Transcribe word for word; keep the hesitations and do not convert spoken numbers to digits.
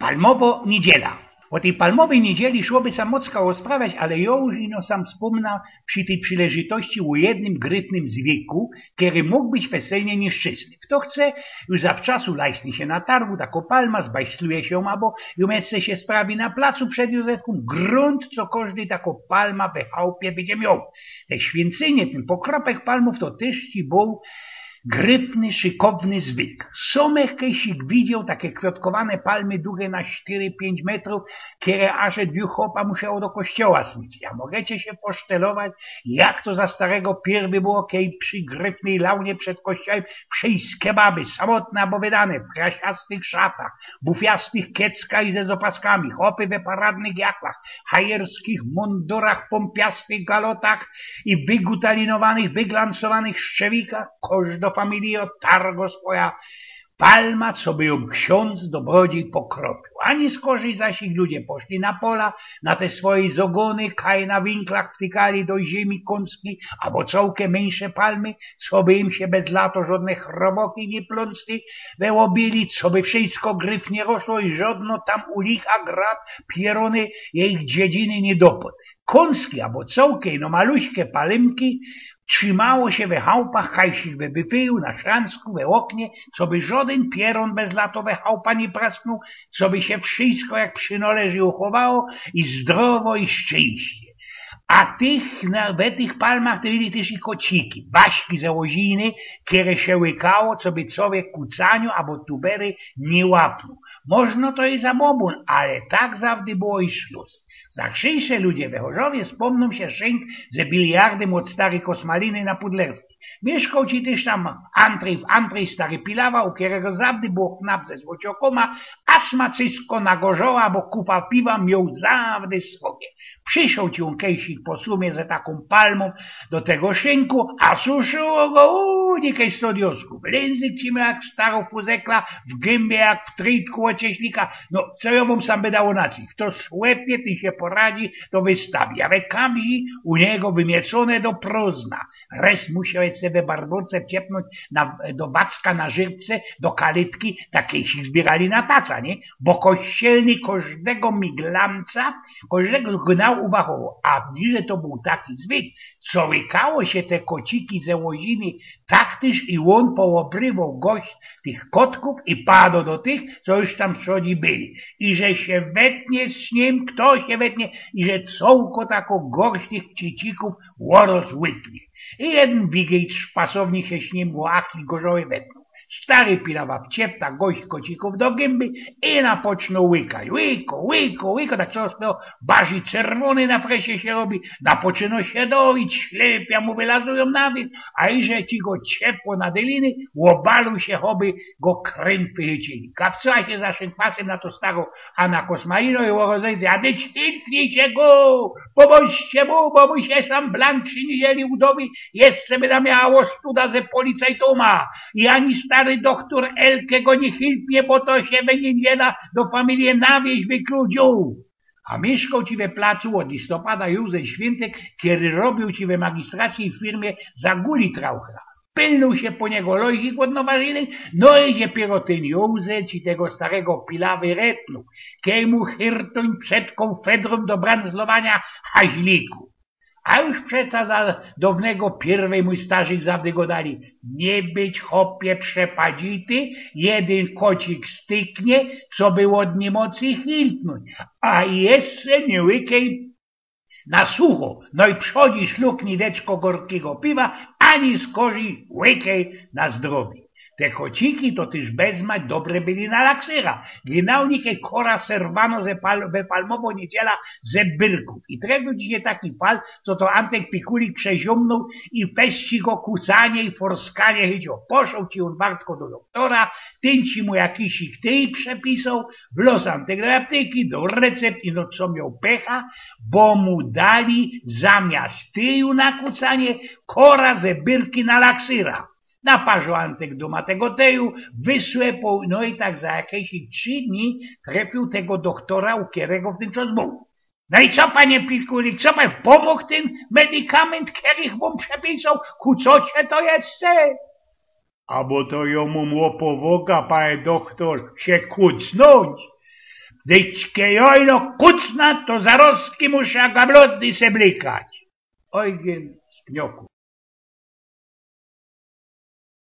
Palmowŏ niydziela. Ô tyj palmowyj niydzieli szłoby sam mocka rozprawiać, ale jŏ już ino sam spōmnã przi tyj przileżytości ô jednym gryfnym zwyku, kery mōg być peselnie nieszczysny. Fto chce, już zawczasu lajsnie sie na targu takŏ palma, zbajsluje sie, abo ju mie chce sie sprawi na placu przed Józefkōm, grunt, co kożdy takŏ palma we chałpie bydzie mioł. Te świyncynie, tyn pokropek palmōw, to tyż ci bōł gryfny, szykowny zwyk. Sam żech kejsik widzioł take kwiŏtkowane palmy, dugie na sztyry, piyńć metrōw, kere aże dwōch chopŏw musiało do kościoła smyć. Ja, możecie sie posztelować, jak to za starego piyrwy było, kej przi gryfnyj launie przed kościołym wszyjske baby, samotne abo wydane, w krasiastych szatach, bufiastych keckach i ze zopaskami, chopy we paradnych jaklach, hajerskich mundurach, pōmpiastych galotach i wygutalinowanych, wyglansowanych szczewikach, kożdŏ familijŏ targŏ swoja palma, coby jōm ksiōndz dobrodzij pokropiōł. A niyskorzij zaś ludzie poszli na pola, na te swoje zogōny, kaj na winklach wtykali do ziymi kōnski abo cołke miyńsze palmy, coby im sie bez lato żŏdne chroboki niy plōnstli we łobiyli, coby wszyjsko gryfnie rosło i żŏdnŏ tam u licha grat pierōny jejich dziedziny niy dopod. Kōnski abo cołke ino maluśke palymki trzimało sie we chałpach, kajsik we byfyju, na szranku, we ôknie, coby żŏdyn pierōn bez lato we chałpa niy prasknōł, coby sie wszyjsko jak przinŏleży uchowało i zdrowŏ i szczynście. A tych, na, we tych palmach to byli tyż i kociki, baśki ze łoziny, kere sie łykało, coby cowiek kucaniu abo tubery niy łapnōł. Możno to i za bobōn, ale tak zawdy było i szlus. Za dzisiejsze ludzie we Chorzowie spōmnōm sie szynk ze biliardym ôd starej Kosmaliny na Pudlerskij. Miyszkoł ci tyż tam Andryj, w Andryj stary Pilawa, u kerego zawdy było knap ze złociokōma, a smacysko na gorzoła, bo kupa piwa mioł zawdy swoje. Przyszoł ci ôn kejsik po sumie ze takōm palmōm do tego szynku, a suszyło go, u, nikej sto diosków. Lynzyk ci mioł jak starŏ fuzekla, w gymie jak w tryjtku ôd cieśnika. No, co jŏ wōm sam by dał na cich? Fto słepie, tyn sie poradzi, to wystawi. A we kamzi u niego wymiecōne do prozna. Rez musiałech se we barburce wciepnōńć na, do wacka na żyrce, do kalytki, tak kejsik zbiyrali na taca, nie? Bo kościelny kożdego miglanca, kożdego gnał, uwachowoł. A niże to bōł taki zwyk, co łykało sie te kociki ze łoziny, tak tyż i ôn poobrywoł gorść tych kotków i padoł do tych, co już tam z przodzi byli. I że sie wetnie z nim, fto sie wetnie, i że cołko tako gorść tych kocikōw ôrŏz łyknie. I jedyn wigej szpasownie sie z nim ô aki gorzoły wetnōł. Stary Pilawa wciepnōł gorść kocikōw do gymby i napocznōł łykać. Łyko, łyko, łyko, tak coraz to bardzij czerwōny na fresie sie robi, napoczynŏ sie doić, ślepia mu wylazujōm na wierzch, a iże ci go ciepło nadyliny, ôbaluł sie, choby go krymfy chycili. Kapcała sie za szynkwasym na to starŏ Ana Kosmalino i ôrŏz: „A dyć, hilfnijcie go, pomōżcie mu, bo mu sie sam blank przi niydzieli udowi, jeszcze byda miała ôstuda ze policajtōma. I ani stary dochtor Elke go niy hilfnie, bo to sie bydzie niydziela do familije na wieś wykludziōł”. A miyszkoł ci we placu ôd listopada Józef Świyntek, kery robiył ci we magistracyjnij firmie za guli trauchla. Pylnōł sie po niego Lojzik ôd Nowarziny, no i dopiyro tyn Józef ci tego starego Pilawy retnōł, kej mu hirtōń przed kōnfedrōm do brandzlowania haźliku. A już przeca za downego piyrwej mōj starzik zawdy godali: „Niy być, chopie, przepadzity, jedyn kocik styknie, coby ôd niymocy hiltnōńć, a jeszcze niy łykej na sucho, no i przodzisz luknij deczko gorkigo piwa, a niyskorzij łykej na zdrowie”. Te kociki to tyż bezmać dobre byli na laksyra. Genau nikej kora serwano ze pal-, we palmowŏ niydziela ze byrkōw. I trefiył ci sie taki fal, co to Antek Pikulik przeziōmnōł i fest ci go kucanie i forskanie chycioł. Poszoł ci ôn wartko do doktora, tyn ci mu jakisik tyj przepisoł, wlŏz Antek do aptyki, doł recept i no co mioł pecha, bo mu dali zamiast tyju na kucanie kora ze byrki na laksyra. Naparzoł Antek dōma tego tyju, wysłepnōł, no i tak za jakeś trzi dni trefiył tego doktora, u kerego w tyn czas bōł. „No i co, panie Pikulik, co pan, pōmōg tyn medykament, kery wōm przepisoł? Kucocie to jeszcze?” „A bo to jŏ mōm ôpowoga, panie doktor, sie kucnōńć”. Dyć ke jŏ ino kucna, to zarŏzki musza gablŏty se blikać. Ojgyn z Pnioku.